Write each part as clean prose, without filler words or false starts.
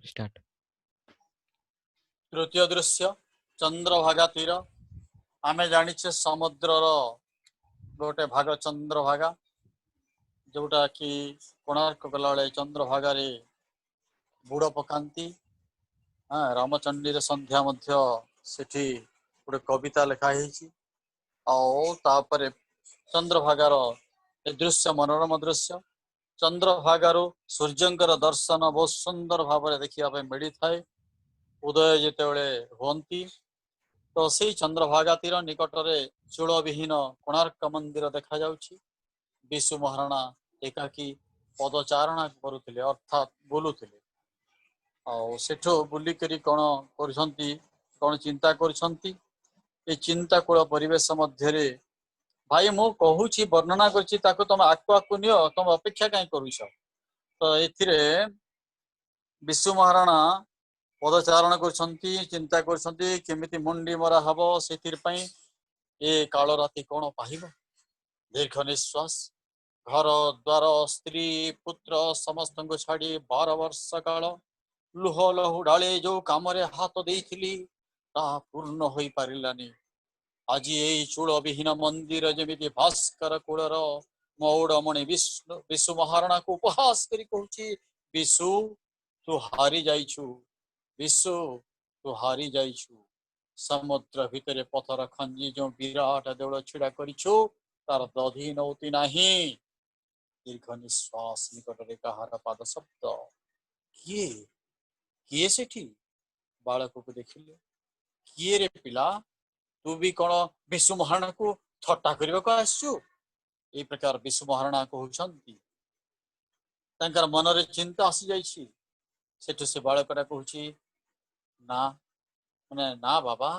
Start. ତୃତୀୟ ଦୃଶ୍ୟ, ଚନ୍ଦ୍ରଭାଗା ତୀର। ଆମେ ଜାଣିଛେ ସମୁଦ୍ରର ଗୋଟେ ଭାଗ ଚନ୍ଦ୍ରଭାଗା, ଯୋଉଟା କି କୋଣାର୍କ ଗଲାବେଳେ ଚନ୍ଦ୍ରଭାଗାରେ ବୁଡ଼ ପକାନ୍ତି। ହଁ, ରାମଚଣ୍ଡୀର ସନ୍ଧ୍ୟା ମଧ୍ୟ ସେଠି ଗୋଟେ କବିତା ଲେଖା ହେଇଛି। ଆଉ ତାପରେ ଚନ୍ଦ୍ରଭାଗାର ଏ ଦୃଶ୍ୟ ମନୋରମ ଦୃଶ୍ୟ। ଚନ୍ଦ୍ରଭାଗାରୁ ସୂର୍ଯ୍ୟଙ୍କର ଦର୍ଶନ ବହୁତ ସୁନ୍ଦର ଭାବରେ ଦେଖିବା ପାଇଁ ମିଳିଥାଏ ଉଦୟ ଯେତେବେଳେ ହୁଅନ୍ତି। ତ ସେଇ ଚନ୍ଦ୍ରଭାଗା ତୀର ନିକଟରେ ଚୂଳବିହୀନ କୋଣାର୍କ ମନ୍ଦିର ଦେଖାଯାଉଛି। ବିଶୁ ମହାରଣା ଏକାକୀ ପଦଚାରଣା କରୁଥିଲେ, ଅର୍ଥାତ୍ ବୁଲୁଥିଲେ। ଆଉ ସେଠୁ ବୁଲିକରି କଣ କରୁଛନ୍ତି, କଣ ଚିନ୍ତା କରୁଛନ୍ତି, ଏ ଚିନ୍ତାକୁଳ ପରିବେଶ ମଧ୍ୟରେ ଭାଇ ମୁଁ କହୁଛି, ବର୍ଣ୍ଣନା କରୁଛି, ତାକୁ ତମେ ଆକୁ ଆକୁ ନିଅ, ତମେ ଅପେକ୍ଷା କାହିଁ କରୁଛ? ତ ଏଥିରେ ବିଶୁ ମହାରଣା ପଦଚାରଣ କରୁଛନ୍ତି, ଚିନ୍ତା କରୁଛନ୍ତି କେମିତି ମୁଣ୍ଡି ମରା ହବ, ସେଥିପାଇଁ ଏ କାଳ ରାତି କଣ ପାହିବ। ଦୀର୍ଘ ନିଶ୍ୱାସ, ଘର ଦ୍ୱାର ସ୍ତ୍ରୀ ପୁତ୍ର ସମସ୍ତଙ୍କୁ ଛାଡି 12 ବର୍ଷ କାଳ ଲୁହ ଲହୁ ଢାଳେ ଯୋଉ କାମରେ ହାତ ଦେଇଥିଲି ତାହା ପୂର୍ଣ୍ଣ ହୋଇପାରିଲାନି। ଆଜି ଏଇ ଚୂଳବିହୀନ ମନ୍ଦିର ଯେମିତି ଭାସ୍କର କୂଳର ମଉଡମଣି ବିଶୁ ମହାରଣାକୁ ଉପହାସ କରି କହୁଛି, ବିଶୁ ତୁ ହାରି ଯାଇଛୁ, ବିଶୁ ତୁ ହାରି ଯାଇଛୁ। ସମୁଦ୍ର ଭିତରେ ପଥର ଖଞ୍ଜି ଯୋଉ ବିରାଟ ଦେଉଳ ଛିଡା କରିଛୁ ତାର ଦଧି ନଉତି ନାହିଁ। ଦୀର୍ଘ ନିଶ୍ୱାସ, ନିକଟରେ କାହାର ପାଦ ଶବ୍ଦ। କିଏ କିଏ ସେଠି? ବାଳକକୁ ଦେଖିଲେ। କିଏ ରେ ପିଲା, ତୁ ବି କଣ ବିଶୁ ମହାରଣାକୁ ଥଟ୍ଟା କରିବାକୁ ଆସିଛୁ? ଏଇ ପ୍ରକାର ବିଶୁ ମହାରଣା କହୁଛନ୍ତି। ତାଙ୍କର ମନରେ ଚିନ୍ତା ଆସିଯାଇଛି। ସେଠୁ ସେ ବାଳକଟା କହୁଛି, ନା ମାନେ ନା ବାବା,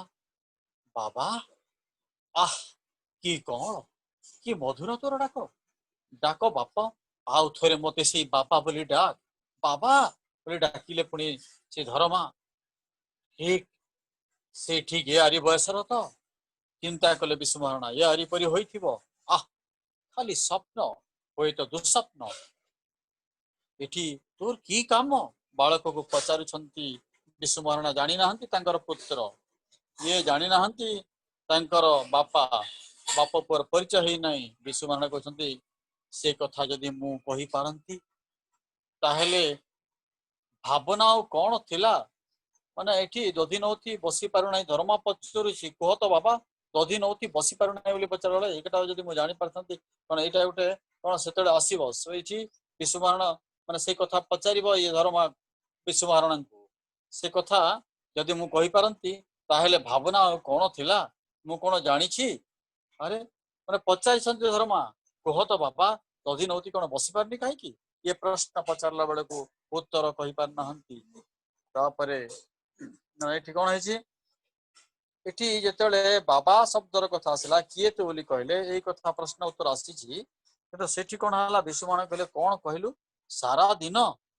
ବାବା, ଆହ କି କଣ କି ମଧୁର ତୋର ଡାକ, ଡାକ ବାପା, ଆଉ ଥରେ ମତେ ସେଇ ବାପା ବୋଲି ଡାକ, ବାବା ବୋଲି ଡାକିଲେ ପୁଣି ସେ ଧରମା। ଠିକ ସେ ଠିକ ଏ ଆରି ବୟସର ତ, ଚିନ୍ତା କଲେ ବିଶୁ ମହାରଣା, ଏ ଆରି ପରି ହୋଇଥିବ। ଆହ ଖାଲି ସ୍ୱପ୍ନ, ହୁଏତ ଦୁଃସ୍ୱପ୍ନ। ଏଠି ତୋର କି କାମ? ବାଳକକୁ ପଚାରୁଛନ୍ତି ବିଶୁ ମହାରଣା। ଜାଣିନାହାନ୍ତି ତାଙ୍କର ପୁତ୍ର, ଇଏ ଜାଣିନାହାନ୍ତି ତାଙ୍କର ବାପା, ବାପ ପୁଅର ପରିଚୟ ହେଇନାହିଁ। ବିଶୁ ମହାରଣା କହୁଛନ୍ତି, ସେ କଥା ଯଦି ମୁଁ କହିପାରନ୍ତି ତାହେଲେ ଭାବନା ଆଉ କଣ ଥିଲା? ମାନେ ଏଠି ଦଧି ନଉତି ବସି ପାରୁନାହିଁ, ଧର୍ମା ପଚାରୁଛି, କୁହ ତ ବାବା, ଦଧି ନଉତି ବସି ପାରୁନାହିଁ ବୋଲି ପଚାରିଲା ବେଳେ ଏଇଟା ଯଦି ମୁଁ ଜାଣିପାରିଥାନ୍ତି, କଣ ଏଇଟା ଗୋଟେ କଣ ସେତେବେଳେ ଆସିବ। ସେଇଠି ବିଶୁ ମହାରଣା ମାନେ ସେଇ କଥା ପଚାରିବ ଇଏ ଧର୍ମା ବିଶୁ ମହାରଣାଙ୍କୁ, ସେ କଥା ଯଦି ମୁଁ କହିପାରନ୍ତି ତାହେଲେ ଭାବନା ଆଉ କଣ ଥିଲା, ମୁଁ କଣ ଜାଣିଛି? ଆରେ ମାନେ ପଚାରିଛନ୍ତି ଧର୍ମା, କୁହ ତ ବାପା, ଦଧି ନଉତି କଣ ବସି ପାରୁନି କାହିଁକି? ଇଏ ପ୍ରଶ୍ନ ପଚାରିଲା ବେଳକୁ ଉତ୍ତର କହିପାରୁନାହାନ୍ତି। ତାପରେ ଏଠି କଣ ହେଇଛି, ଏଠି ଯେତେବେଳେ ବାବା ଶବ୍ଦର କଥା ଆସିଲା, କିଏ ତୁ ବୋଲି କହିଲେ, ଏଇ କଥା ପ୍ରଶ୍ନ ଉତ୍ତର ଆସିଛି। କିନ୍ତୁ ସେଠି କଣ ହେଲା, ବିଶୁ ମହାରଣା କହିଲେ, କଣ କହିଲୁ? ସାରା ଦିନ,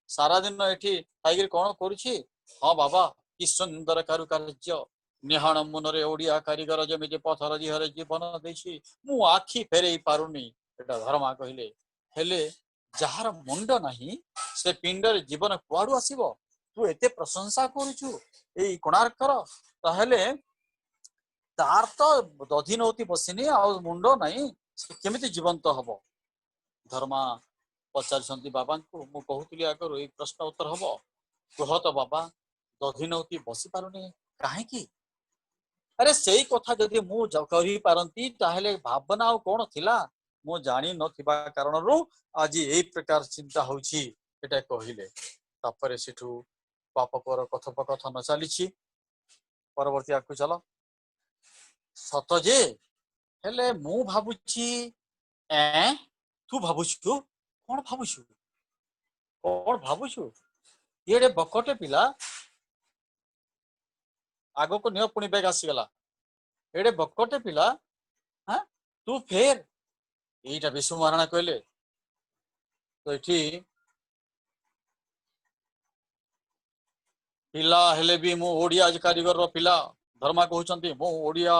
ସାରା ଦିନ ଏଠି ଥାଇକିରି କଣ କରୁଛି? ହଁ ବାବା, କି ସୁନ୍ଦର କାରୁକାର୍ଯ୍ୟ, ନିହାଣ ମୁନରେ ଓଡିଆ କାରିଗର ଯେମିତି ପଥର ଦିହରେ ଜୀବନ ଦେଇଛି, ମୁଁ ଆଖି ଫେରେଇ ପାରୁନି। ଏଟା ଧର୍ମା କହିଲେ, ହେଲେ ଯାହାର ମୁଣ୍ଡ ନାହିଁ ସେ ପିଣ୍ଡରେ ଜୀବନ କୁଆଡୁ ଆସିବ? ତୁ ଏତେ ପ୍ରଶଂସା କରୁଛୁ ଏଇ କୋଣାର୍କର, ତାହେଲେ ତାର ତ ଦଧି ନଉତି ବସିନି ଆଉ ମୁଣ୍ଡ ନାହିଁ, ସେ କେମିତି ଜୀବନ୍ତ ହବ? ଧର୍ମା ପଚାରିଛନ୍ତି ବାବାଙ୍କୁ, ମୁଁ କହୁଥିଲି ଆଗରୁ ଏଇ ପ୍ରଶ୍ନ ଉତ୍ତର ହବ। କୁହ ତ ବାବା, ଦଧି ନଉତି ବସି ପାରୁନି କାହିଁକି? ଆରେ ସେଇ କଥା ଯଦି ମୁଁ କରିପାରନ୍ତି ତାହେଲେ ଭାବନା ଆଉ କଣ ଥିଲା? ମୁଁ ଜାଣି ନଥିବା କାରଣରୁ ଆଜି ଏଇ ପ୍ରକାର ଚିନ୍ତା ହଉଛି, ଏଇଟା କହିଲେ। ତାପରେ ସେଠୁ ବାପ ପୁଅର କଥୋପକଥନ ଚାଲିଛି। ପରବର୍ତ୍ତୀ ଆଗକୁ ଚାଲ। ସତ ଯେ, ହେଲେ ମୁଁ ଭାବୁଛି, ଏଁ ତୁ ଭାବୁଛୁ? କଣ ଭାବୁଛୁ? କଣ ଭାବୁଛୁ? ଇଏଟେ ବକଟେ ପିଲା, ଆଗକୁ ନିଅ, ପୁଣି ବେଗ ଆସିଗଲା। ଏଡେ ବକଟେ ପିଲା, ହଁ ତୁ ଫେର ଏଇଟା ବିଶୁ ମହାରଣା କହିଲେ। ତ ଏଠି ପିଲା ହେଲେ ବି ମୁଁ ଓଡିଆ କାରିଗରର ପିଲା। ଧର୍ମା କହୁଛନ୍ତି ମୁଁ ଓଡିଆ,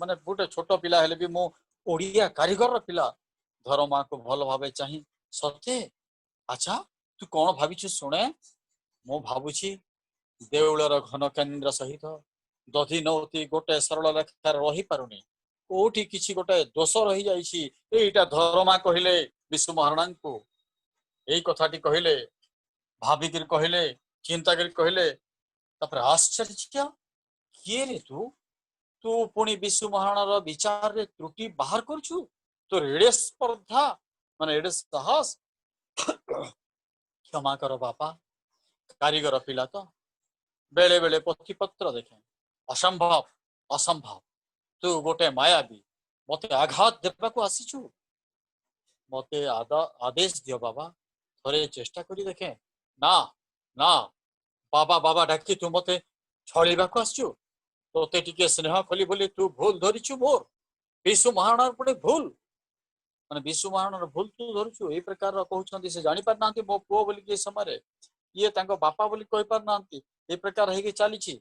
ମାନେ ଗୋଟେ ଛୋଟ ପିଲା ହେଲେ ବି ମୁଁ ଓଡିଆ କାରିଗରର ପିଲା। ଧର୍ମାକୁ ଭଲ ଭାବେ ଚାହିଁ, ସତେ? ଆଚ୍ଛା ତୁ କଣ ଭାବିଛୁ ଶୁଣେ। ମୁଁ ଭାବୁଛି ଦେଉଳର ଘନ କେନ୍ଦ୍ର ସହିତ ଦଧିନଉତି ଗୋଟେ ସରଳ ରେଖାରେ ରହିପାରୁନି, କୋଉଠି କିଛି ଗୋଟେ ଦୋଷ ରହିଯାଇଛି। ଏଇଟା ଧରମା କହିଲେ ବିଶୁ ମହାରଣାଙ୍କୁ। ଏଇ କଥାଟି କହିଲେ, ଭାବିକିରି କହିଲେ, ଚିନ୍ତା କରି କହିଲେ। ତାପରେ ଆଶ୍ଚର୍ଯ୍ୟ, କିଏ ରେ ତୁ? ତୁ ପୁଣି ବିଶୁ ମହାରଣାର ବିଚାରରେ ତ୍ରୁଟି ବାହାର କରୁଛୁ? ତୋର ଏଡେ ସ୍ପର୍ଦ୍ଧା, ମାନେ ଏଡେ ସାହସ। କ୍ଷମା କର ବାପା, କାରିଗର ପିଲା ତ ବେଳେ ବେଳେ ପୋଥିପତ୍ର ଦେଖେ। ଅସମ୍ଭବ, ଅସମ୍ଭବ, ତୁ ଗୋଟେ ମାୟାବୀ, ମତେ ଆଘାତ ଦେବାକୁ ଆସିଛୁ। ମତେ ଆଦେଶ ଦିଅ ବାବା, ଥରେ ଚେଷ୍ଟା କରି ଦେଖେ। ନା ନା, ବାବା ବାବା ଡାକି ତୁ ମତେ ଛଳିବାକୁ ଆସିଛୁ। ତୋତେ ଟିକେ ସ୍ନେହ କଲି ବୋଲି ତୁ ଭୁଲ ଧରିଛୁ ମୋର। ବିଶୁ ମହାରଣାର ପଟେ ଭୁଲ, ମାନେ ବିଶୁ ମହାରଣାର ଭୁଲ ତୁ ଧରୁଛୁ, ଏଇ ପ୍ରକାରର କହୁଛନ୍ତି। ସେ ଜାଣିପାରୁନାହାନ୍ତି ମୋ ପୁଅ ବୋଲିକି ଏ ସମୟରେ, ଇଏ ତାଙ୍କ ବାପା ବୋଲି କହିପାରୁନାହାନ୍ତି। ଏ ପ୍ରକାର ହେଇକି ଚାଲିଛି।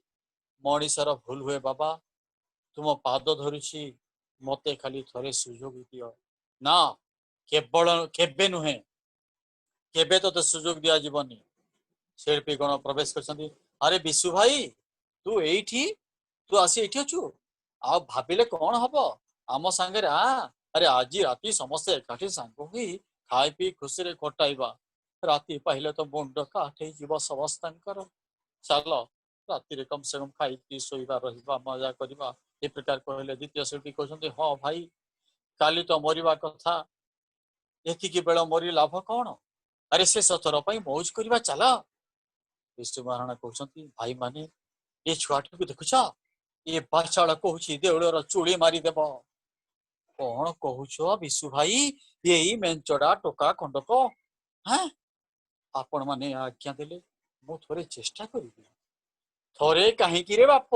ମଣିଷର ଭୁଲ ହୁଏ ବାବା, ତୁମ ପାଦ ଧରୁଛି, ମତେ ଖାଲି ଥରେ ସୁଯୋଗ ଦିଅ। ନା, କେବଳ କେବେ ନୁହେଁ, କେବେ ତୋତେ ସୁଯୋଗ ଦିଆଯିବନି। ଶିଳ୍ପୀ ଗଣ ପ୍ରବେଶ କରିଛନ୍ତି। ଆରେ ବିଶୁ ଭାଇ, ତୁ ଏଇଠି, ତୁ ଆସି ଏଇଠି ଅଛୁ? ଆଉ ଭାବିଲେ କଣ ହବ? ଆମ ସାଙ୍ଗରେ ଆ। ଆରେ ଆଜି ରାତି ସମସ୍ତେ ଏକାଠି ସାଙ୍ଗ ହୋଇ ଖାଇ ପିଇ ଖୁସିରେ କଟାଇବା। ରାତି ପାହିଲେ ତ ମୁଣ୍ଡ କାଟ ହେଇଯିବ ସମସ୍ତଙ୍କର। ଚାଲ ରାତିରେ କମ ସେ କମ ଖାଇ ପିଇ ଶୋଇବା, ରହିବା, ମଜା କରିବା, ଏ ପ୍ରକାର କହିଲେ। ଦ୍ୱିତୀୟ ଶିଳ୍ପୀ କହୁଛନ୍ତି, ହଁ ଭାଇ, କାଲି ତ ମରିବା କଥା, ଏତିକି ବେଳ ମରି ଲାଭ କଣ? ଆରେ ଶେଷ ଥର ପାଇଁ ମୌଜ କରିବା ଚାଲ। ବିଷ୍ଣୁ ମହାରଣା କହୁଛନ୍ତି, ଭାଇମାନେ, ଏ ଛୁଆଟିକୁ ଦେଖୁଛ? ଏ ବାଚାଳ କହୁଛି ଦେଉଳର ଚୁଳି ମାରିଦେବ। କଣ କହୁଛ ବିଶୁ ଭାଇ? ଏଇ ମେଞ୍ଚଡା ଟୋକା ଖଣ୍ଡକ? ହଁ, ଆପଣ ମାନେ ଆଜ୍ଞା ଦେଲେ ମୁଁ ଥରେ ଚେଷ୍ଟା କରିବି। ଥରେ କାହିଁକି ରେ ବାପ,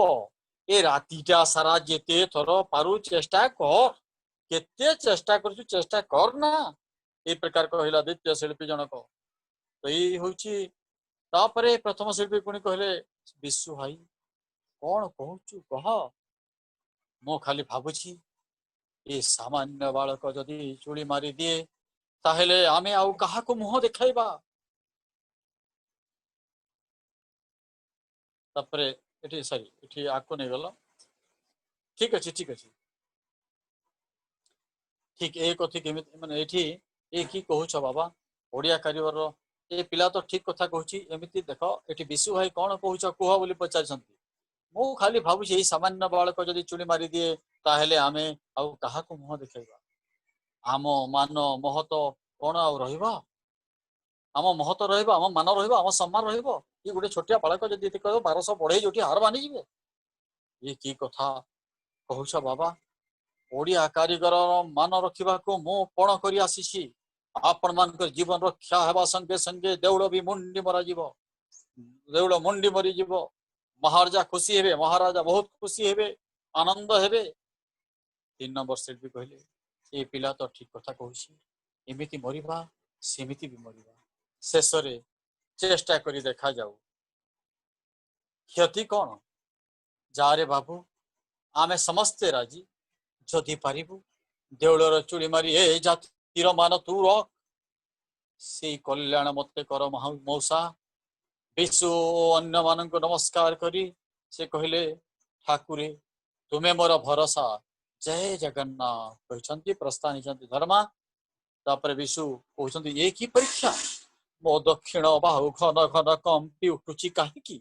ଏ ରାତିଟା ସାରା ଯେତେ ଥର ପାରୁ ଚେଷ୍ଟା କର। କେତେ ଚେଷ୍ଟା କରୁଛୁ, ଚେଷ୍ଟା କର ନା। ଏଇ ପ୍ରକାର କହିଲା ଦ୍ୱିତୀୟ ଶିଳ୍ପୀ ଜଣକ। ତ ଏଇ ହଉଛି। ତାପରେ ପ୍ରଥମ ଶିଳ୍ପୀ ପୁଣି କହିଲେ, ବିଶୁ ଭାଇ, କଣ କହୁଛୁ କହ? ମୁଁ ଖାଲି ଭାବୁଛି ଏ ସାମାନ୍ୟ ବାଳକ ଯଦି ଚୁଳି ମାରିଦିଏ, ତାହେଲେ ଆମେ ଆଉ କାହାକୁ ମୁହଁ ଦେଖାଇବା? ତାପରେ ଏଠି ସରି, ଏଠି ଆକୁ ନେଇଗଲ। ଠିକ ଅଛି, ଠିକ ଅଛି, ଠିକ। ଏ କଥା କେମିତି ମାନେ ଏଠି ଏ କି କହୁଛ ବାବା? ଓଡିଆ କାରିଗର ଏ ପିଲା ତ ଠିକ କଥା କହୁଛି। ଏମିତି ଦେଖ, ଏଠି ବିଶୁ ଭାଇ କଣ କହୁଛ କୁହ ବୋଲି ପଚାରିଛନ୍ତି। ମୁଁ ଖାଲି ଭାବୁଛି ଏଇ ସାମାନ୍ୟ ବାଳକ ଯଦି ଚୁଳି ମାରିଦିଏ, ତାହେଲେ ଆମେ ଆଉ କାହାକୁ ମୁହଁ ଦେଖାଇବା? ଆମ ମାନ ମହତ କଣ ଆଉ ରହିବ? ଆମ ମହତ ରହିବ, ଆମ ମାନ ରହିବ, ଆମ ସମ୍ମାନ ରହିବ? ଇଏ ଗୋଟେ ଛୋଟିଆ ବାଳକ ଯଦି ଏତେ କହିବ, 1200 ବଢେଇ ଯୋଉଠି ହାର ମାନିଯିବେ। ଇଏ କି କଥା କହୁଛ ବାବା? ଓଡିଆ କାରିଗରର ମାନ ରଖିବାକୁ ମୁଁ ପଣ କରି ଆସିଛି। ଆପଣ ମାନଙ୍କ ଜୀବନ ରକ୍ଷା ହେବା ସଙ୍ଗେ ସଙ୍ଗେ ଦେଉଳ ବି ମୁଣ୍ଡି ମରାଯିବ, ଦେଉଳ ମୁଣ୍ଡି ମରିଯିବ। ମହାରାଜା ଖୁସି ହେବେ, ମହାରାଜା ବହୁତ ଖୁସି ହେବେ, ଆନନ୍ଦ ହେବେ। 3 ନମ୍ବର ଶିଳ୍ପୀ କହିଲେ, ଏ ପିଲା ତ ଠିକ କଥା କହୁଛି, ଏମିତି ମରିବା ସେମିତି ବି ମରିବା, ଶେଷରେ ଚେଷ୍ଟା କରି ଦେଖାଯାଉ, କ୍ଷତି କଣ? ଯାରେ ବାବୁ, ଆମେ ସମସ୍ତେ ରାଜି। ଯଦି ପାରିବୁ ଦେଉଳର ଚୁଳି ମାରି ଏ ଜାତିର ମାନ ତୁ ରଖ, ସେଇ କଲ୍ୟାଣ ମତେ କର ମଉସା। ବିଶୁ ଓ ଅନ୍ୟମାନଙ୍କୁ ନମସ୍କାର କରି ସେ କହିଲେ, ଠାକୁରେ ତୁମେ ମୋର ଭରସା, ଜୟ ଜଗନ୍ନାଥ କହିଛନ୍ତି। ପ୍ରସ୍ଥାନ ହେଇଛନ୍ତି ଧର୍ମା। ତାପରେ ବିଶୁ କହୁଛନ୍ତି, ଏ କି ପରୀକ୍ଷା? ମୋ ଦକ୍ଷିଣ ବାହୁ ଘନ ଘନ କମ୍ପି ଉଠୁଛି କାହିଁକି?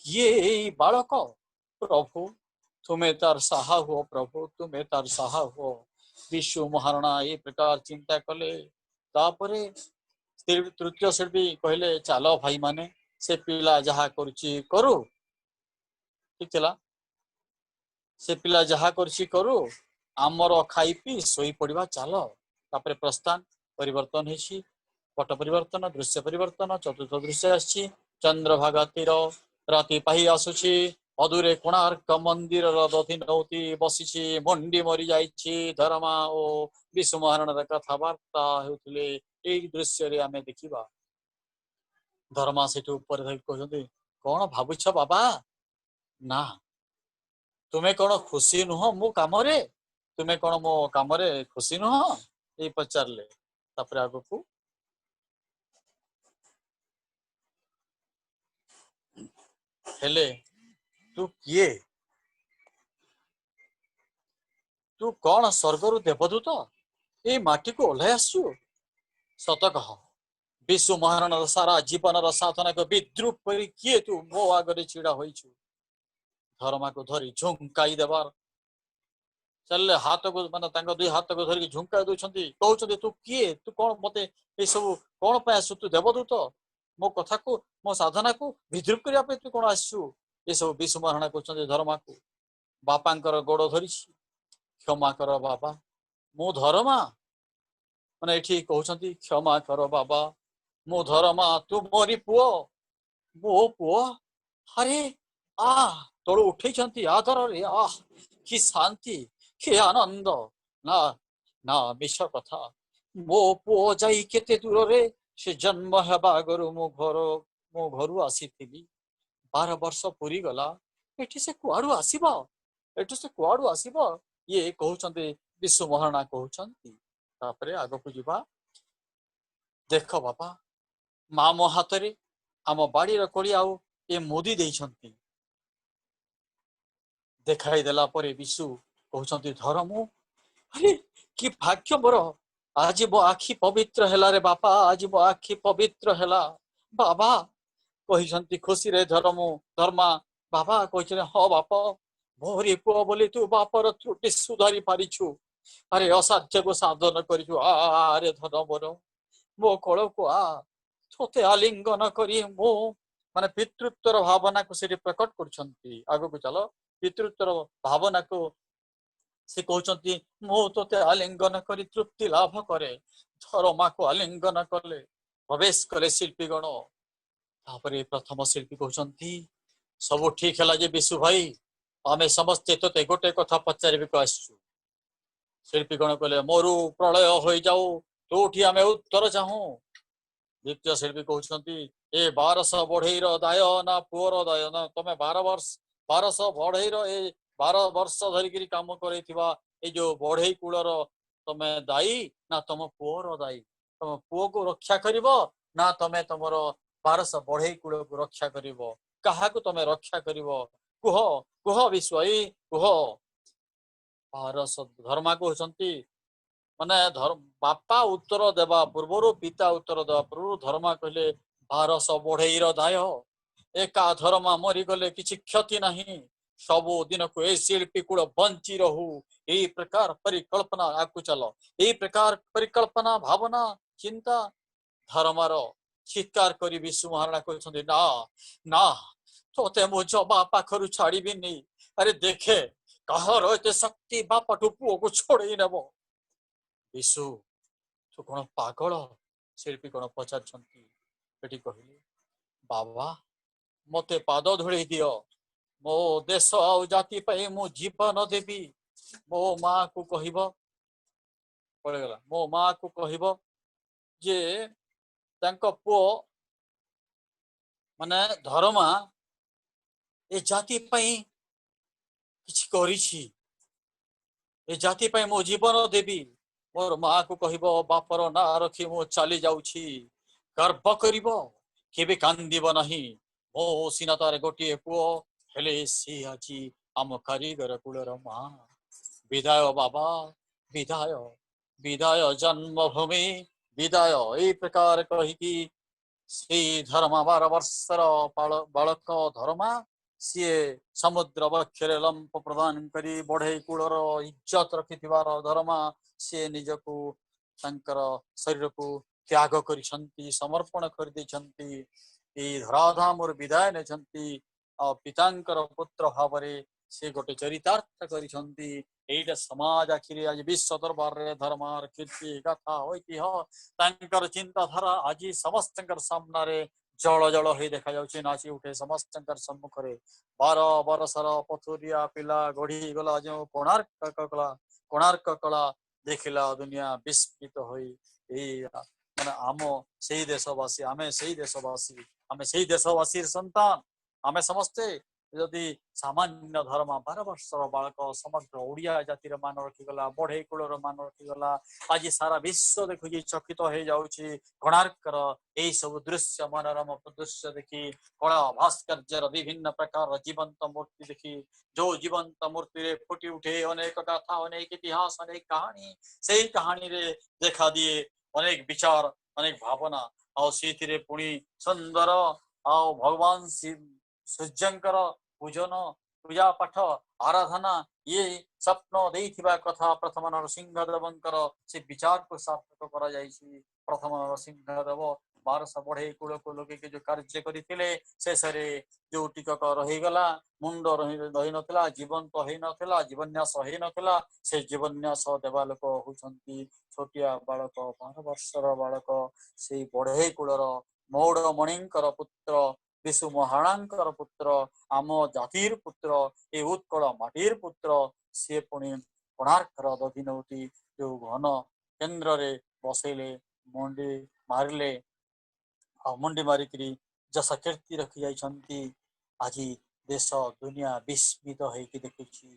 କିଏ ଏଇ ବାଳକ? ପ୍ରଭୁ ତୁମେ ତାର ସାହା ହୁଅ, ପ୍ରଭୁ ତୁମେ ତାର ସାହା ହୁଅ। ବିଶୁ ମହାରଣା ଏଇ ପ୍ରକାର ଚିନ୍ତା କଲେ। ତାପରେ ତୃତୀୟ ଶିଳ୍ପୀ କହିଲେ, ଚାଲ ଭାଇମାନେ, ସେ ପିଲା ଯାହା କରୁଛି କରୁ। ଠିକ ଥିଲା, ସେ ପିଲା ଯାହା କରୁଛି କରୁ, ଆମର ଖାଇ ପିଇ ଶୋଇ ପଡିବା ଚାଲ। ତାପରେ ପ୍ରସ୍ଥାନ ପରିବର୍ତ୍ତନ ହେଇଛି, ପଟ ପରିବର୍ତ୍ତନ, ଦୃଶ୍ୟ ପରିବର୍ତ୍ତନ, ଚତୁର୍ଥ ଦୃଶ୍ୟ ଆସିଛି। ଚନ୍ଦ୍ରଭାଗା ତୀର, ରାତି ପାହି ଆସୁଛି। ଅଦୂରେ କୋଣାର୍କ ମନ୍ଦିରର ଦଧିନଉତି ବସିଛି, ମୁଣ୍ଡି ମରି ଯାଇଛି। ଧରମା ଓ ବିଶୁ ମହାରଣାର କଥାବାର୍ତ୍ତା ହେଉଥିଲେ। ଏଇ ଦୃଶ୍ୟରେ ଆମେ ଦେଖିବା ଧରମା ସେଠୁ ଉପରେ ଧରି କହୁଛନ୍ତି, କଣ ଭାବୁଛ ବାବା? ନା, ତୁମେ କଣ ଖୁସି ନୁହଁ ମୋ କାମରେ? ତୁମେ କଣ ମୋ କାମରେ ଖୁସି ନୁହଁ? ଏଇ ପଚାରିଲେ। ତାପରେ ଆଗକୁ ହେଲେ ତୁ କିଏ? ତୁ କଣ ସ୍ୱର୍ଗରୁ ଦେବଦୂତ ଏଇ ମାଟିକୁ ଓହ୍ଲାଇ ଆସିଛୁ? ସତ କହ, ବିଶୁ ମହାରଣାର ସାରା ଜୀବନର ସାଧନାକୁ ବିଦ୍ରୁପ କରି କିଏ ତୁ ମୋ ଆଗରେ ଛିଡା ହୋଇଛୁ? ଧର୍ମାକୁ ଧରି ଝୁଙ୍କାଇ ଦେବାର ଚାଲିଲେ, ହାତକୁ ମାନେ ତାଙ୍କ ଦୁଇ ହାତକୁ ଧରିକି ଝୁଙ୍କାଇ ଦଉଛନ୍ତି, କହୁଛନ୍ତି ତୁ କିଏ, ତୁ କଣ ମତେ ଏସବୁ କଣ ପାଇଁ ଆସିଛୁ? ତୁ ଦେବଦୂତ, ମୋ କଥାକୁ ମୋ ସାଧନାକୁ ବିଦ୍ରୁପ କରିବା ପାଇଁ ତୁ କଣ ଆସିଛୁ? ଏସବୁ ବିଶୁ ମହାରଣା କହୁଛନ୍ତି ଧର୍ମାକୁ। ବାପାଙ୍କର ଗୋଡ ଧରିଛି, କ୍ଷମା କର ବାବା, ମୁଁ ଧରମା। ମାନେ ଏଠି କହୁଛନ୍ତି କ୍ଷମା କର ବାବା, ମୁଁ ଧରମା, ତୁ ମୋରି ପୁଅ, ମୋ ପୁଅ। ଆରେ ଆ ତଳୁ ଉଠେଇଛନ୍ତି ଆଦରରେ, ଆ କି ଶାନ୍ତି, କି ଆନନ୍ଦ। ନା ନା, ମିଛ କଥା, ମୋ ପୁଅ ଯାଇ କେତେ ଦୂରରେ, ସେ ଜନ୍ମ ହେବା ଆଗରୁ ମୁଁ ଘର ମୋ ଘରୁ ଆସିଥିଲି, 12 ବର୍ଷ ପୁରିଗଲା, ଏଠି ସେ କୁଆଡୁ ଆସିବ, ଏଠୁ ସେ କୁଆଡୁ ଆସିବ? ଇଏ କହୁଛନ୍ତି ବିଶୁ ମହାରଣା କହୁଛନ୍ତି। ତାପରେ ଆଗକୁ ଯିବା। ଦେଖ ବାପା, ମା ମୋ ହାତରେ ଆମ ବାଡିର କୋଳି ଆଉ ଏ ମୁଦି ଦେଇଛନ୍ତି। ଦେଖାଇ ଦେଲା ପରେ ବିଶୁ କହୁଛନ୍ତି ଧରମୁ, ଆରେ କି ଭାଗ୍ୟ ମୋର, ଆଜି ମୋ ଆଖି ପବିତ୍ର ହେଲା ରେ ବାପା, ଆଜି ମୋ ଆଖି ପବିତ୍ର ହେଲା ବାବା କହିଛନ୍ତି ଖୁସିରେ ଧରମୁ ଧର୍ମା। ବାବା କହିଛନ୍ତି ହଁ ବାପ, ମୋରି ପୁଅ ବୋଲି ତୁ ବାପର ତ୍ରୁଟି ସୁଧାରି ପାରିଛୁ, ଆରେ ଅସାଧ୍ୟକୁ ସାଧନ କରିଛୁ। ଆରେ ଧନ ମୋର, ମୋ କୋଳକୁ ଆ, ତୋତେ ଆଲିଙ୍ଗନ କରି ମୁଁ, ମାନେ ପିତୃତ୍ୱର ଭାବନାକୁ ସେଠି ପ୍ରକଟ କରୁଛନ୍ତି। ଆଗକୁ ଚାଲ, ପିତୃତ୍ୱର ଭାବନାକୁ ସେ କହୁଛନ୍ତି ମୁଁ ତୋତେ ଆଲିଙ୍ଗନ କରି ତୃପ୍ତି ଲାଭ କରେ। ଧରମାକୁ ଆଲିଙ୍ଗନ କଲେ, ପ୍ରବେଶ କଲେ ଶିଳ୍ପୀଗଣ। ତାପରେ ପ୍ରଥମ ଶିଳ୍ପୀ କହୁଛନ୍ତି ସବୁ ଠିକ ହେଲା ଯେ ବିଶୁ ଭାଇ, ଆମେ ସମସ୍ତେ ତୋତେ ଗୋଟେ କଥା ପଚାରିବାକୁ ଆସିଛୁ। ଶିଳ୍ପୀଗଣ କହିଲେ ମୋରୁ ପ୍ରଳୟ ହୋଇଯାଉ, ତୋଠି ଆମେ ଉତ୍ତର ଚାହୁଁ। ଦ୍ୱିତୀୟ ଶିଳ୍ପୀ କହୁଛନ୍ତି ଏ 1200 ବଢେଇର ଦାୟ ନା ପୁଅର ଦାୟ? ନା ତମେ 1200 ବଢେଇର ଏ 12 ବର୍ଷ ଧରିକିରି କାମ କରେଇଥିବା ଏଇ ଯୋଉ ବଢେଇ କୂଳର ତମେ ଦାୟୀ ନା ତମ ପୁଅର ଦାୟୀ? ତମ ପୁଅକୁ ରକ୍ଷା କରିବ ନା ତମେ ତମର 1200 ବଢେଇ କୂଳକୁ ରକ୍ଷା କରିବ? କାହାକୁ ତମେ ରକ୍ଷା କରିବ? କୁହ କୁହ ବିଶ୍ୱାଇ କୁହ। 1200 ଧର୍ମା କହୁଛନ୍ତି, ମାନେ ବାପା ଉତ୍ତର ଦେବା ପୂର୍ବରୁ, ପିତା ଉତ୍ତର ଦେବା ପୂର୍ବରୁ ଧର୍ମା କହିଲେ 1200 ବଢେଇର ଦାୟ, ଏକା ଧର୍ମା ମରିଗଲେ କିଛି କ୍ଷତି ନାହିଁ, ସବୁ ଦିନକୁ ଏ ଶିଳ୍ପୀ କୂଳ ବଞ୍ଚି ରହୁ। ଏଇ ପ୍ରକାର ପରିକଳ୍ପନା, ଆଗକୁ ଚାଲ, ଏଇ ପ୍ରକାର ପରିକଳ୍ପନା, ଭାବନା, ଚିନ୍ତା ଧର୍ମାର। ଚିତ୍କାର କରି ବିଶୁ ମହାରଣା କହୁଛନ୍ତି ନା ନା, ତୋତେ ମୁଁ ଜମା ପାଖରୁ ଛାଡିବିନି। ଆରେ ଦେଖେ କାହାର ଏତେ ଶକ୍ତି ବାପାଠୁ ପୁଅକୁ ଛଡେଇ ନେବ। ବିଶୁ ତୁ କଣ ପାଗଳ? ଶିଳ୍ପୀ କଣ ପଚାରୁଛନ୍ତି। ଏଠି କହିଲେ ବାବା ମତେ ପାଦ ଧୂଳି ଦିଅ, ମୋ ଦେଶ ଆଉ ଜାତି ପାଇଁ ମୁଁ ଜୀବନ ଦେବି। ମୋ ମା କୁ କହିବ, ପଳେଇଗଲା, ମୋ ମା କୁ କହିବ ଯେ ତାଙ୍କ ପୁଅ ମାନେ ଧରମା ଏ ଜାତି ପାଇଁ କିଛି କରିଛି, ଏ ଜାତି ପାଇଁ ମୁଁ ଜୀବନ ଦେବି। ମୋର ମା କୁ କହିବ ବାପର ନାଁ ରଖି ମୁଁ ଚାଲି ଯାଉଛି, ଗର୍ବ କରିବ, କେବେ କାନ୍ଦିବ ନାହିଁ। ମୋ ସିନା ତାର ଗୋଟିଏ ପୁଅ, ହେଲେ ସେ ଆଜି ଆମ କାରିଗର କୂଳର ମା। ବିଦାୟ ବାବା, ବିଦାୟ, ବିଦାୟ ଜନ୍ମଭୂମି, ବିଦାୟ। ଏଇ ପ୍ରକାର କହିକି ସେଇ ଧର୍ମା 12 ବର୍ଷର ବାଳକ ଧର୍ମା ସିଏ ସମୁଦ୍ର ବକ୍ଷରେ ଲମ୍ପ ପ୍ରଦାନ କରି ବଢେଇ କୂଳର ଇଜ୍ଜତ ରଖିଥିବାର ଧର୍ମା ସିଏ ନିଜକୁ ତାଙ୍କର ଶରୀରକୁ ତ୍ୟାଗ କରିଛନ୍ତି, ସମର୍ପଣ କରିଦେଇଛନ୍ତି, ଏଇ ଧରାଧାମରୁ ବିଦାୟ ନେଇଛନ୍ତି। ଆଉ ପିତାଙ୍କର ପୁତ୍ର ଭାବରେ ସେ ଗୋଟେ ଚରିତାର୍ଥ କରିଛନ୍ତି। ଏଇଟା ସମାଜ ଆଖିରେ ଆଜି ବିଶ୍ୱ ଦରବାରରେ ଧର୍ମାର କୀର୍ତ୍ତି, ଗାଥା, ଐତିହ୍ୟ, ତାଙ୍କର ଚିନ୍ତାଧାରା ଆଜି ସମସ୍ତଙ୍କର ସାମ୍ନାରେ ଜଳ ଜଳ ହେଇ ଦେଖାଯାଉଛି, ନାଚି ଉଠେ ସମସ୍ତଙ୍କର ସମ୍ମୁଖରେ। 12 ବରଷର ପଥୁରିଆ ପିଲା ଗଢିଗଲା ଯେଉଁ କୋଣାର୍କ କଳା, କୋଣାର୍କ କଳା ଦେଖିଲା ଦୁନିଆ ବିସ୍ମିତ ହୋଇ। ଏଇ ମାନେ ଆମ ସେଇ ଦେଶବାସୀ, ଆମେ ସେଇ ଦେଶବାସୀ, ଆମେ ସେଇ ଦେଶବାସୀର ସନ୍ତାନ, ଆମେ ସମସ୍ତେ ଯଦି ସାମାନ୍ୟ ଧର୍ମ 12 ବର୍ଷର ବାଳକ ସମଗ୍ର ଓଡ଼ିଆ ଜାତିର ମାନ ରଖିଗଲା, ବଢେଇ କୂଳର ମାନ ରଖିଗଲା। ଆଜି ସାରା ବିଶ୍ୱ ଦେଖୁଛି, ଚକିତ ହେଇଯାଉଛି କୋଣାର୍କର ଏଇ ସବୁ ଦୃଶ୍ୟ, ମନୋରମ ଦୃଶ୍ୟ ଦେଖି, କଳା ଭାସ୍କର୍ଯ୍ୟର ବିଭିନ୍ନ ପ୍ରକାରର ଜୀବନ୍ତ ମୂର୍ତ୍ତି ଦେଖି, ଯୋଉ ଜୀବନ୍ତ ମୂର୍ତ୍ତିରେ ଫୁଟି ଉଠେ ଅନେକ ଗାଥା, ଅନେକ ଇତିହାସ, ଅନେକ କାହାଣୀ, ସେଇ କାହାଣୀରେ ଦେଖା ଦିଏ ଅନେକ ବିଚାର, ଅନେକ ଭାବନା। ଆଉ ସେଇଥିରେ ପୁଣି ସୁନ୍ଦର ଆଉ ଭଗବାନ ସୂର୍ଯ୍ୟଙ୍କର ପୂଜନ, ପୂଜା ପାଠ, ଆରାଧନା, ଇଏ ସ୍ୱପ୍ନ ଦେଇଥିବା କଥା ପ୍ରଥମ ନରସିଂହ ଦେବଙ୍କର ସେ ବିଚାରକୁ ସାର୍ଥକ କରାଯାଇଛି। ପ୍ରଥମ ନରସିଂହ ଦେବ 1200 ବଢେଇ କୂଳକୁ ଲଗେଇକି ଯୋଉ କାର୍ଯ୍ୟ କରିଥିଲେ, ଶେଷରେ ଯୋଉ ଟିକକ ରହିଗଲା, ମୁଣ୍ଡ ରହିନଥିଲା, ଜୀବନ୍ତ ହେଇନଥିଲା, ଜୀବନ୍ୟାସ ହେଇନଥିଲା, ସେ ଜୀବନ୍ୟାସ ଦେବା ଲୋକ ହଉଛନ୍ତି ଛୋଟିଆ ବାଳକ, 12 ବର୍ଷର ବାଳକ, ସେଇ ବଢେଇ କୂଳର ମୌଡ଼ମଣିଙ୍କର ପୁତ୍ର, ବିଶୁ ମହାଣାଙ୍କର ପୁତ୍ର, ଆମ ଜାତିର ପୁତ୍ର, ଏ ଉତ୍କଳ ମାଟିର ପୁତ୍ର। ସିଏ ପୁଣି କୋଣାର୍କର ଦଧିନଉତି ଯୋଉ ଘନ କେନ୍ଦ୍ରରେ ବସେଇଲେ, ମୁଣ୍ଡି ମାରିଲେ, ଆଉ ମୁଣ୍ଡି ମାରିକିରି ଯଶ କୀର୍ତ୍ତି ରଖି ଯାଇଛନ୍ତି। ଆଜି ଦେଶ ଦୁନିଆ ବିସ୍ମିତ ହେଇକି ଦେଖୁଛି।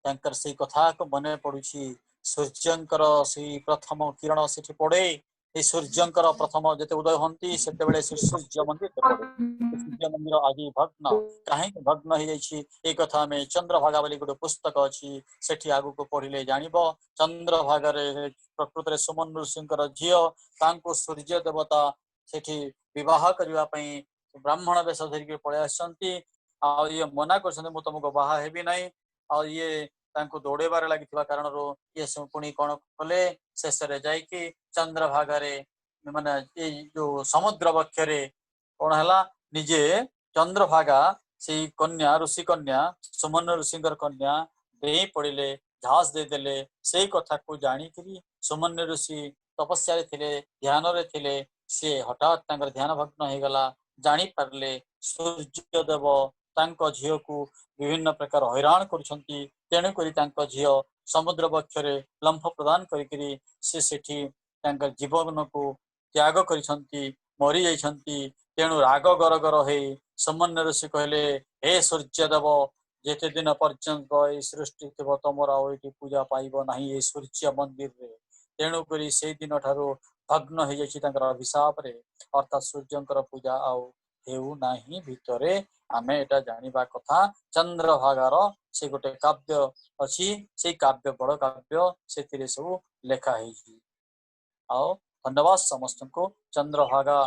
ତାଙ୍କର ସେଇ କଥାକୁ ମନେ ପଡୁଛି, ସୂର୍ଯ୍ୟଙ୍କର ସେଇ ପ୍ରଥମ କିରଣ ସେଠି ପଡେ। ଏଇ ସୂର୍ଯ୍ୟଙ୍କର ପ୍ରଥମ ଯେତେ ଉଦୟ ହୁଅନ୍ତି, ସେତେବେଳେ ସେ ସୂର୍ଯ୍ୟ ମନ୍ଦିର ପଡେ। ସୂର୍ଯ୍ୟ ମନ୍ଦିର ଆଜି ଭଗ୍ନ। କାହିଁକି ଭଗ୍ନ ହେଇଯାଇଛି, ଏଇ କଥା ଆମେ ଚନ୍ଦ୍ରଭାଗା ବୋଲି ଗୋଟେ ପୁସ୍ତକ ଅଛି, ସେଠି ଆଗକୁ ପଢିଲେ ଜାଣିବ। ଚନ୍ଦ୍ରଭାଗାରେ ପ୍ରକୃତରେ ସୁମନ ଋଷିଙ୍କର ଝିଅ, ତାଙ୍କୁ ସୂର୍ଯ୍ୟ ଦେବତା ସେଠି ବିବାହ କରିବା ପାଇଁ ବ୍ରାହ୍ମଣ ବେଶ ଧରିକି ପଳେଇ ଆସିଛନ୍ତି। ଆଉ ଇଏ ମନା କରୁଛନ୍ତି, ମୁଁ ତମକୁ ବାହା ହେବି ନାହିଁ। ଆଉ ଇଏ ତାଙ୍କୁ ଦୌଡେଇବାରେ ଲାଗିଥିବା କାରଣରୁ ଇଏ ପୁଣି କଣ କଲେ, ଶେଷରେ ଯାଇକି ଚନ୍ଦ୍ରଭାଗାରେ, ମାନେ ଏଇ ଯୋଉ ସମୁଦ୍ର ବକ୍ଷରେ କଣ ହେଲା, ନିଜେ ଚନ୍ଦ୍ରଭାଗା ସେଇ କନ୍ୟା, ଋଷି କନ୍ୟା, ସୁମନ ଋଷିଙ୍କର କନ୍ୟା ଡେଇଁ ପଡିଲେ, ଝାସ ଦେଇଦେଲେ। ସେଇ କଥାକୁ ଜାଣିକିରି ସୁମନ୍ୟ ଋଷି ତପସ୍ୟାରେ ଥିଲେ, ଧ୍ୟାନରେ ଥିଲେ, ସିଏ ହଠାତ୍ ତାଙ୍କର ଧ୍ୟାନ ଭଗ୍ନ ହେଇଗଲା। ଜାଣିପାରିଲେ ସୂର୍ଯ୍ୟ ଦେବ ତାଙ୍କ ଝିଅକୁ ବିଭିନ୍ନ ପ୍ରକାର ହଇରାଣ କରୁଛନ୍ତି, ତେଣୁକରି ତାଙ୍କ ଝିଅ ସମୁଦ୍ର ବକ୍ଷରେ ଲମ୍ଫ ପ୍ରଦାନ କରିକିରି ସେ ସେଠି ତାଙ୍କ ଜୀବନକୁ ତ୍ୟାଗ କରିଛନ୍ତି, ମରିଯାଇଛନ୍ତି। ତେଣୁ ରାଗ ଗରଗର ହେଇ ସୁମନ୍ୟ ଋଷି କହିଲେ, ହେ ସୂର୍ଯ୍ୟଦେବ, ଯେତେ ଦିନ ପର୍ଯ୍ୟନ୍ତ ଏଇ ସୃଷ୍ଟି ଥିବ ତମର ଆଉ ଏଇଠି ପୂଜା ପାଇବ ନାହିଁ ଏଇ ସୂର୍ଯ୍ୟ ମନ୍ଦିରରେ। ତେଣୁକରି ସେଇ ଦିନ ଠାରୁ ଭଗ୍ନ ହେଇଯାଇଛି ତାଙ୍କର ଅଭିଶାପରେ, ଅର୍ଥାତ୍ ସୂର୍ଯ୍ୟଙ୍କର ପୂଜା ଆଉ ହେଉନାହିଁ ଭିତରେ। ଆମେ ଏଇଟା ଜାଣିବା କଥା। ଚନ୍ଦ୍ରଭାଗାର ସେ ଗୋଟେ କାବ୍ୟ ଅଛି, ସେଇ କାବ୍ୟ ବଡ କାବ୍ୟ, ସେଥିରେ ସବୁ ଲେଖା ହେଇଛି। ଆଉ ଧନ୍ୟବାଦ ସମସ୍ତଙ୍କୁ। ଚନ୍ଦ୍ରଭାଗା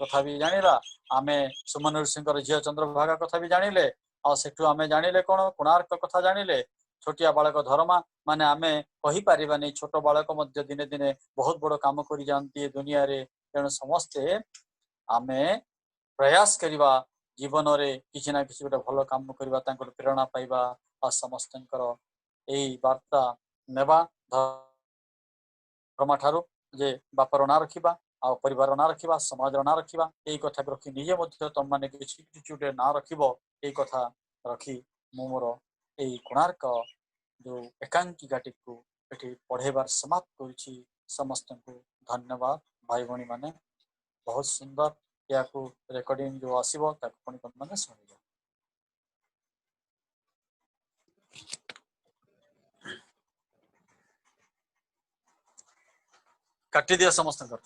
କଥା ବି ଜାଣିଲା ଆମେ, ସୁମନ ଋଷିଙ୍କର ଝିଅ ଚନ୍ଦ୍ରଭାଗା କଥା ବି ଜାଣିଲେ। ଆଉ ସେଠୁ ଆମେ ଜାଣିଲେ କଣ, କୋଣାର୍କ କଥା ଜାଣିଲେ, ଛୋଟିଆ ବାଳକ ଧରମା, ମାନେ ଆମେ କହିପାରିବାନି, ଛୋଟ ବାଳକ ମଧ୍ୟ ଦିନେ ଦିନେ ବହୁତ ବଡ କାମ କରିଯାଆନ୍ତି ଏ ଦୁନିଆରେ। ତେଣୁ ସମସ୍ତେ ଆମେ ପ୍ରୟାସ କରିବା ଜୀବନରେ କିଛି ନା କିଛି ଗୋଟେ ଭଲ କାମ କରିବା, ତାଙ୍କର ପ୍ରେରଣା ପାଇବା ଆଉ ସମସ୍ତଙ୍କର ଏଇ ବାର୍ତ୍ତା ନେବା ଧର୍ମ ଠାରୁ ଯେ ବାପାର ନାଁ ରଖିବା, ଆଉ ପରିବାରର ନାଁ ରଖିବା, ସମାଜର ନାଁ ରଖିବା। ଏଇ କଥାକୁ ରଖି ନିଜେ ମଧ୍ୟ ତମମାନେ କିଛି କିଛି ଗୋଟେ ନାଁ ରଖିବ, ଏଇ କଥା ରଖି ମୁଁ ମୋର ଏଇ କୋଣାର୍କ ଯୋଉ ଏକାଙ୍କିକାଟିକୁ ଏଠି ପଢେଇବାର ସମାପ୍ତ କରୁଛି। ସମସ୍ତଙ୍କୁ ଧନ୍ୟବାଦ ଭାଇ ଭଉଣୀ ମାନେ, ବହୁତ ସୁନ୍ଦର। ଏହାକୁ ରେକର୍ଡିଂ ଯୋଉ ଆସିବ ତାକୁ ପୁଣି ତମମାନେ ଶୁଣିବ। କାଟିଦିଅ ସମସ୍ତଙ୍କର।